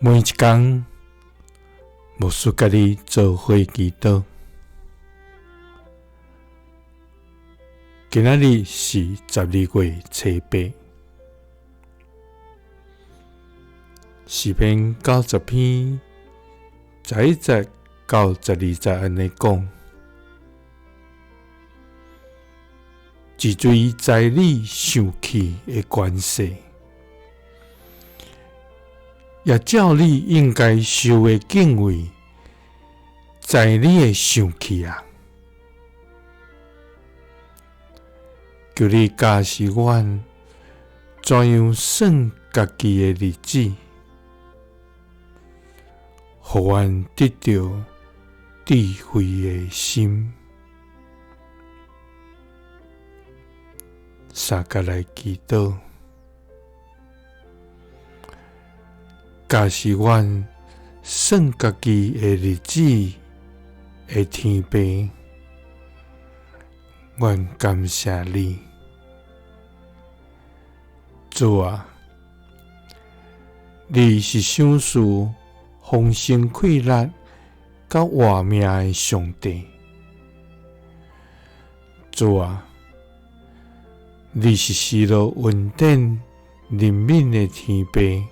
每一工，牧師佮你做伙祈禱。今仔日是12月初8，詩篇90篇11節到12節按呢講：治罪在你受氣的權勢。也照你應該受的敬畏，在你的受氣啊！求你教示阮怎樣算家己的日子，予阮得著智慧的心。三佮來祈禱。教示阮算家己的日子的天父，阮感謝你，主啊，你是賞賜豐盛氣力佮活命的上帝，主啊，你是施落恩典憐憫的天父。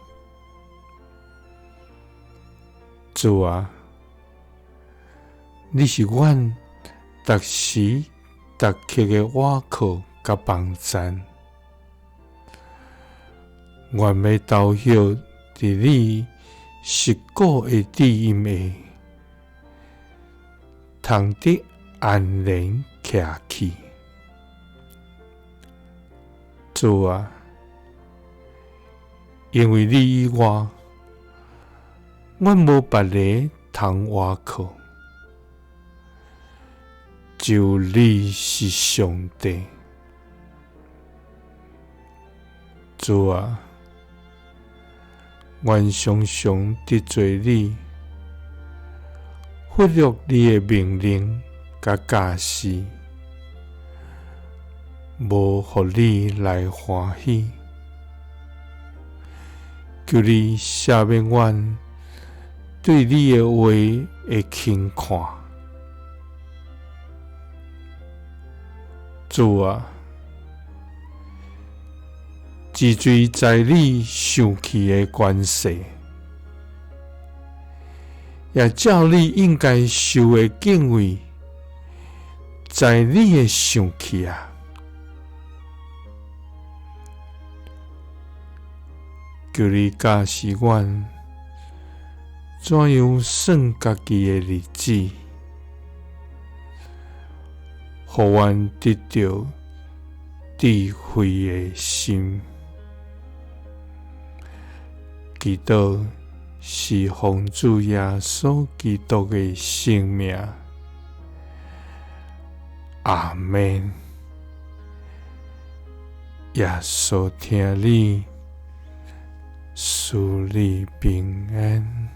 主啊，你是阮逐時逐刻的倚靠佮幫贊，阮欲投靠佇你實固的旨蔭下，通得安然徛起。主啊，因為你以外，阮無別个通倚靠，只有你是上帝。主啊，阮常常得罪你，忽略你的命令佮教示，無予你來歡喜。求你赦免阮對你的話的輕看。主啊，治罪在你受氣的權勢，也照你應該受的敬畏，在你的受氣啊！求你教示阮怎樣算家己的日子，予阮得著智慧的心。祈禱是奉主耶穌基督的聖名，阿們。耶穌疼你，賜你平安。